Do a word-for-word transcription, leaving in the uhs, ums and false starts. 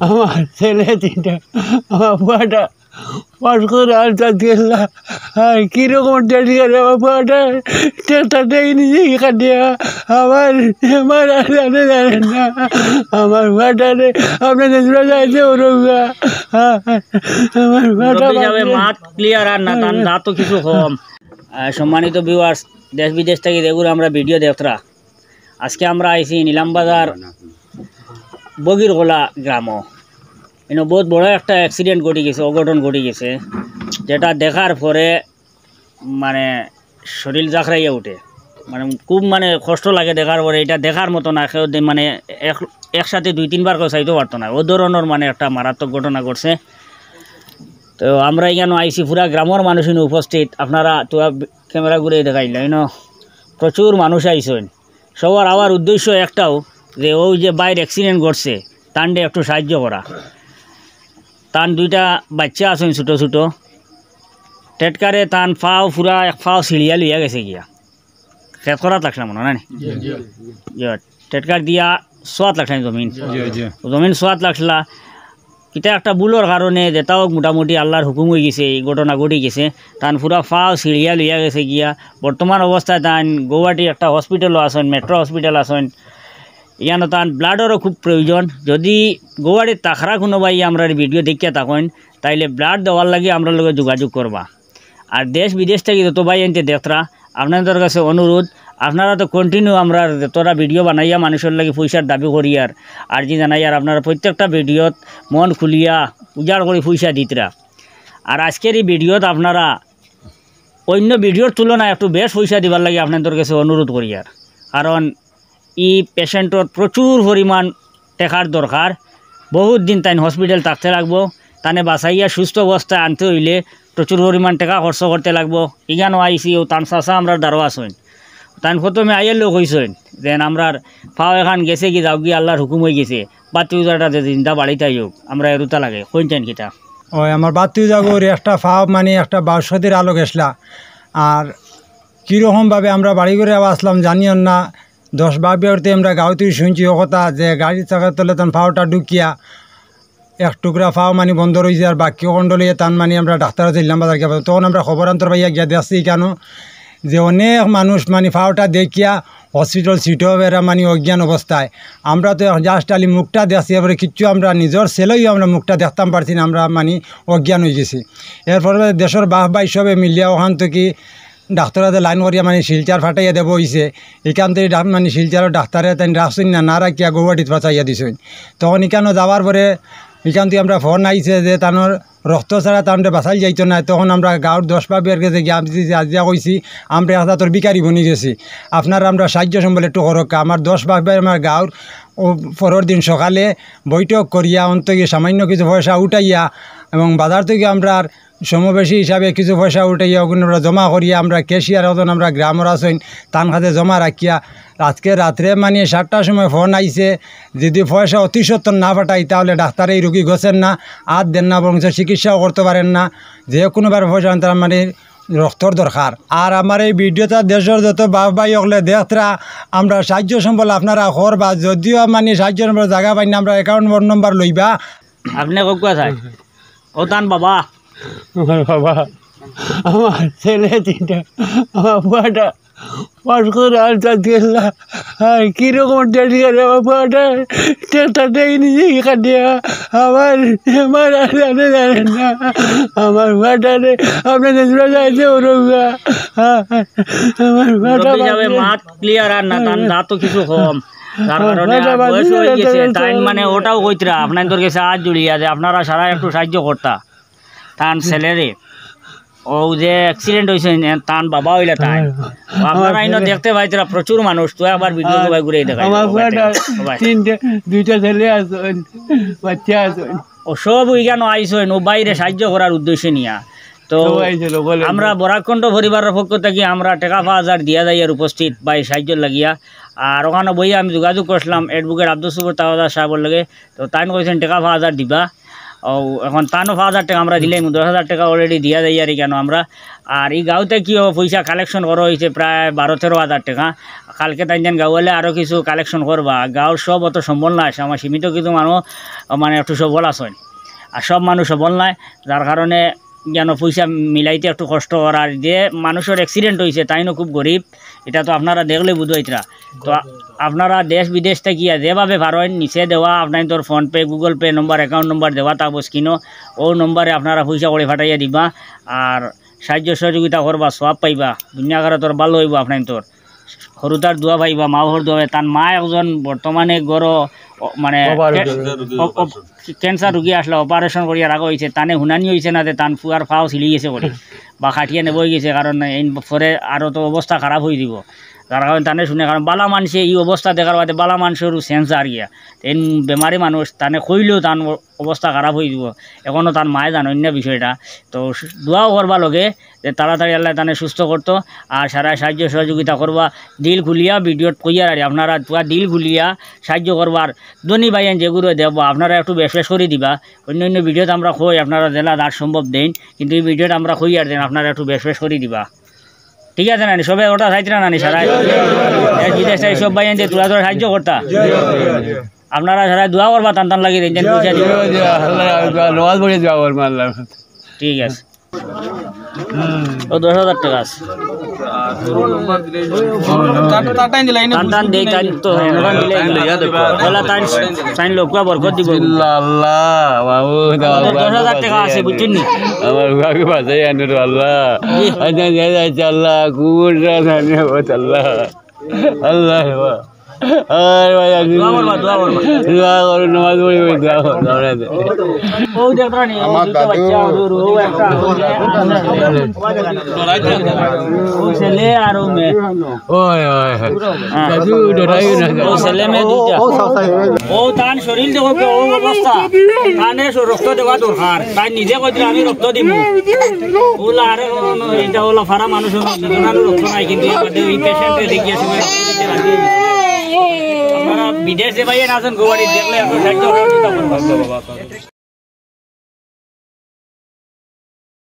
আমার ছেলে তিনটা, আমার পুয়াটা পাস করে আলতা দিল্লা। আর কিরকম টেন্ডি করে আমার পুয়াটা টেস্টার দেখে নিজে এখানে আমার, আমার আর জানে জানেন না। আমার পুয়াটা রে, আপনি নিজরা যাইতে ওরঙ্গা। আমার পুয়াটা মুরব্বি সাহেব, বাঁচে। মাত ক্লিয়ার আর না, তান দাঁত তো কিছু কম। আহ, সম্মানিত ভিউয়ার্স, দেশ বিদেশ থাকি যেগুলো আমরা ভিডিও দেখরা, আজকে আমরা আইছি নিলাম বাজার বগিরগোলা গ্রামো। ইনো বহুত বড় একটা অ্যাক্সিডেন্ট ঘটি গেছে, অঘটন ঘটি গেছে, যেটা দেখার পরে মানে শরীর জাখরাইয়া উঠে, মানে খুব মানে কষ্ট লাগে দেখার পরে। এটা দেখার মতো না, কেউ দে-, মানে এক, একসাথে দুই তিনবার কেউ চাইতে পারতো না, ও ধরনের মানে একটা মারাত্মক ঘটনা ঘটছে। তো আমরা এখানে আইছি, পুরা গ্রামের মানুষ ইনো উপস্থিত। আপনারা তো ক্যামেরা ঘুরে দেখাইল, ইনো প্রচুর মানুষ আইছেন। সবার আওয়ার উদ্দেশ্য একটাও, যে ওই যে বাইর অ্যাক্সিডেন্ট ঘটছে, তানরে একটু সাহায্য করা। তান দুইটা বাচ্চা আছেন ছোট ছোট, টেটকারে তান পাও পুরা এক পাও ছিঁড়িয়া লইয়া গেছে গিয়া। খেত করাত লাগছিলাম মনে হয় না নি? জি, টেটকার দিয়া সোয়াত লাগছিলাম জমিন। জি, জি। জমিন সোয়াত লাগছিলা। এটা একটা ভুলর কারণে যেটা হোক মোটামুটি আল্লাহর হুকুম হয়ে গেছে, এই ঘটনা ঘটি গেছে। তান পুরা পাও ছিঁড়িয়া লইয়া গেছে গিয়া। বর্তমান অবস্থায় তান গৌহাটি একটা হসপিটালও আছেন, মেট্রো হসপিটাল আছেন। ইয়ানো তান ব্লাডরও খুব প্রয়োজন। যদি গৌহাটির তাখরা কোনো ভাই আমরা ভিডিও দেখিয়া থাকেন, তাইলে ব্লাড দেওয়ার লাগি আমরা লগে যোগাযোগ করবা। আর দেশ বিদেশ থাকি যত ভাই আনতে দেখরা, আপনাদের কাছে অনুরোধ, আপনারা তো কন্টিনিউ আমরা যতটা ভিডিও বানাইয়া মানুষের লাগি পয়সার দাবি করি আর আর্জি জানাই, আর আপনারা প্রত্যেকটা ভিডিওত মন খুলিয়া উজাড় করে পয়সা দিতরা। আর আজকের এই ভিডিওত আপনারা অন্য ভিডিওর তুলনায় একটু বেশ পয়সা দিবার লাগি আপনাদের কাছে অনুরোধ করি আর, কারণ ই পেশেন্টর প্রচুর পরিমাণ টেকার দরকার। বহুত দিন তাইন হসপিটাল থাকতে লাগবো। তানে বাঁচাইয়া সুস্থ অবস্থায় আনতে হইলে প্রচুর পরিমাণ টেকা খরচ করতে লাগবো। ইগানো আইসি ও তান চাচা আমরা দারো আছইন। তাইন প্রথমে আইয়ের লোক হইছইন, যেন আমরার পাও এখান গেছে কি যাও কি আল্লাহর হুকুম হয়ে গেছে। বাতি উজাটা যে জিন্দা বাড়িতে আইউক, আমরা এরুতা লাগে। কইন চাইন কিতা? ওই আমার বাতি উজাগুর একটা পাও মানে একটা বাউসতির আলো গেছলা। আর কীরকমভাবে আমরা বাড়ি ঘরে আবার আসলাম জানিও না। দশ বারো বিয়ারতে আমরা গাঁওতেই শুনছি ও কথা যে গাড়ি চাকার তলে তখন পাওটা ঢুকিয়া এক টুকরা পাও মানে বন্ধ রয়েছে, আর বাকি খণ্ড লইয়া তান মানে আমরা ডাক্তার আছে ইলাম বাজার গিয়া। তখন আমরা খবর আন্তর পাইয়া গিয়া দেখছি কেন যে অনেক মানুষ মানে পাওটা দেখিয়া হসপিটাল সিটও এরা মানে অজ্ঞান অবস্থায়। আমরা তো জাস্ট খালি মুখটা দেখছি, এবারে কিচ্ছু আমরা নিজের ছেলেও আমরা মুখটা দেখতাম পারছি না, আমরা মানে অজ্ঞান হয়ে গেছি। এরপরে দেশের বাপ ভাই সবে মিলিয়া ওখান থেকে ডাক্তার হাতে লাইন করিয়া মানে শিলচর ফাটাইয়া দেবো হইছে। এখান থেকে ডাক-, মানে শিলচরের ডাক্তারে তাই রাখছইন না, না রাখিয়া গৌহাটিত পাঠাইয়া দিছইন। তখন এখানো যাওয়ার পরে এখান থেকে আমরা ফোন আইছে যে তানোর রক্ত ছাড়া তানরে বাঁচাইল যাইতো না। তখন আমরা গাঁওর দশ বারো বিয়ার গেছে গিয়া আমি যে আজিয়া কইছি, আমরা এক জাতর ভিখারি বনি গেছি, আপনারা আমরা সাহায্য সম্বল একটু করুক্কা। আমার দশ বারো বিয়ার আমার গাঁওর ও পরের দিন সকালে বৈঠক করিয়া অন্ত গিয়া সামান্য কিছু পয়সা উঠাইয়া এবং বাজার থেকে আমরা আর সমবেশী হিসাবে কিছু পয়সা উঠাইয়া ওগুলো আমরা জমা করিয়া আমরা ক্যাশিয়ার একজন আমরা গ্রামর আছইন, তান কাছে জমা রাখিয়া আজকে রাত্রে মানে সাতটার সময় ফোন আইছে, যদি পয়সা অতি সত্বর না পাঠাই তাহলে ডাক্তারে এই রুগী গছেন না, আর দেন না, বরং চিকিৎসাও করতে পারেন না। যে কোনোভাবে পয়সা আনতে মানে রক্তর দরকার। আর আমার এই ভিডিওটা দেশের যত বাপ ভাই হকলে দেখতরা, আমরা সাহায্য সম্বল আপনারা করবা, যদিও মানে সাহায্য সম্বল জায়গা পাই না, আমরা অ্যাকাউন্ট নম্বর লইবা। আপনি কউক্কা চাই? ও তান বাবা। আমার বাবা, আমার ছেলে তিনটা, আমার পুয়াটা পাস করে আলতা দিল্লা। আর কিরকম টেন্ডি করে আমার পুয়াটা টেস্টার দেখে নিজে এখানে আমার, আমার আর জানে জানেন না। আমার পুয়াটা রে, আপনি নিজরা যাইতে ওরঙ্গা। আমার পুয়াটা মুরব্বি সাহেব, বাঁচে। মাত ক্লিয়ার আর না, তান দাঁত তো কিছু কম। তার কারণে আর বয়স হয়ে গেছে, তাই মানে ওটাও কইতরা, আপনাদের কাছে আত জুড়িয়া যে আপনারা সারা একটু সাহায্য করতা। তান ছেলেরে, ও যে অ্যাক্সিডেন্ট হইছে, তান বাবা হইলা তাই। ও আপনারা ইনো দেখতে পাইতরা প্রচুর মানুষ, তো একবার ভিডিও সবাই ঘুরে দেখাই। আমার পুয়াটা তিনটে, দুইটা ছেলে আছইন, বাচ্চা আছইন। ও সব ওইখানে আইছইন, ও বাইরে সাহায্য করার উদ্দেশ্যে নিয়া। তো সবাই আইছে, লোকাল আমরা আইছে। বরাকণ্ঠ পরিবারের পক্ষ থেকে আমরা টেকা পাঁচ হাজার দিয়া যাই আর উপস্থিত ভাই সাহায্য লাগিয়া। আর ওখানে বইয়া আমি যোগাযোগ করছিলাম অ্যাডভোকেট আব্দুস সুবুর তাওয়াদার সাহেবের লগে, তো তাইন কইছেন টেকা পাঁচ হাজার দিবা। ও, এখন তানও পাঁচ হাজার টেকা আমরা দিলাইমু, দশ হাজার টেকা already দিয়া যাইয়ার কেনে আমরা। আর ই গাঁও থাকিও পয়সা কালেকশন করা অইছে প্রায় বারো তেরো হাজার টেকা। কালকে তাইন যেন গাঁওয়ালে আরও কিছু কালেকশন করবা। গাঁওর সব অত সম্বল নায়, আমার সীমিত কিছু মানুষ মানে একটু সবল আছইন, আর সব মানুষ সবল নায়, যার কারণে যেন পয়সা মিলাইতে একটু কষ্ট অর। আর যে মানুষর অ্যাক্সিডেন্ট অইছে, তাইনও খুব গরিব, ইটা তো আপনারা দেখলে বুঝবাইতরা। তো আ-, আপনারা দেশ বিদেশ থাকিয়া যেভাবে পারইন, নিচে দেওয়া আপনাইনতর PhonePe, Google Pay নম্বর, অ্যাকাউন্ট নম্বর দেওয়া থাকবো স্ক্রিনো, অউ নম্বরে আপনারা পয়সা করি পাঠাইয়া দিবা। আর সাহায্য সহযোগিতা করবা, সওয়াব পাইবা, দুনিয়া আখেরাতর ভালা অইবো আপনাইনতর। হুরুতার দোয়া পাইবা, মা বাফর দোয়া পাইবা। তান মা একজন বর্তমানে ঘরো, অ, মানে, অপারেশন। ক্যা-, অ-, অ-, ক্যান্সার রুগী আছলা, অপারেশন করিয়া রাখা অইছে, তানে হুনানি অইছে না যে তান ফুয়ার পাও ছিলি গেছে করি বা কাটিয়া নেওয়া অইগেছে, কারণ এইন পরে আরও তো অবস্থা খারাপ অইযিবো। যার কারণে তানে হুনে, কারণ ভালা মানষে ই অবস্থা দেখার বাদে ভালা মানষরও সেন্স আর গিয়া। এইন বেমারি মানুষ, তানে কইলেও তান অ-, অবস্থা খারাপ অইযিবো। এখনো তান মায়ে জানইন না বিষয়টা। তো সু-, দোয়াও করবা লগে যে তাড়াতাড়ি আল্লায় তানে সুস্থ করতো। আর সারা সাহায্য সহযোগিতা করবা, দিল খুলিয়া ভিডিওত কইয়ার আর আপনারা পুরা দিল খুলিয়া সাহায্য করবা। আর ধনী ভাইয়াইন যেগুরে দেখবা, আপনারা একটু বেশ বেশ করি দিবা। অন্য অন্য ভিডিওত আমরা কই আপনারা যেলা যার সম্ভব দেইন, কিন্তু ই ভিডিওত আমরা কইয়ার যেন আপনারা একটু বেশ বেশ করি দিবা। ঠিক আছে নানি? সবে ওটা চাইতরা নানি সারাই? দেশ বিদেশ থাকি সব ভাইয়াইন যে তোরা তোরা সাহায্য করতা। আপনারা সারাই দোয়া করবা, তান তান লাগি দেইন, যেন পয়সা দিবা। আল্লাহ, নমাজ পড়ি দোয়া করবো আল্লাহ। ঠিক আছে। ও দশ হাজার টেকা আছে। তার, তার টাইম দিলাই না, টান টান দেই, টাইম তো, টাইম লইয়া দেখো। বলা টাইম, টাইম লোক বরকত দিব। বিসমিল্লাহ, আল্লাহ, বাবু, দাও, দশ হাজার টেকা আছে, বুঝছেন নি? আমার বাবু বাঁচাই আনো রে আল্লাহ। জি। আচ্ছা, যাই, যাই, আল্লাহ, কুকুরটা জানে, ও আল্লাহ। আল্লাহ, বাবা। আরে ভাই, আমি দোয়া করবা, দোয়া করবা। দোয়া করো, নামাজ পড়ি, পড়ি দোয়া করো, আমরা দে। ও দেখরা নি, ও আমার দুইটা দাদু। বাচ্চা, ও, ও একটা। ও ছেলে আর ও মেয়ে। ওই, ওই, ওই। হ্যাঁ। দাদু, ডরাই না। ও ছেলে মেয়ে দুইটা। ও, ও, ও, ও, ও তান শরীর দেখো, ও অবস্থা। তানে স-, রক্ত দেওয়া দরকার। তাই নিজে কইছিল, "আমি রক্ত দিমু।" ওলা আরে, ও, ও, এটা ওলা ফারা মানুষ, ওনার রক্ত নাই, কিন্তু এই বাদে ওই পেশেন্টে দেখিয়া সময় রক্ত দিতে রাজি হইছে। আপনারা বিদেশ যে ভাইয়া আছেন, গুয়াহাটি দেখলে একটু সাহায্য সহযোগিতা করবেন।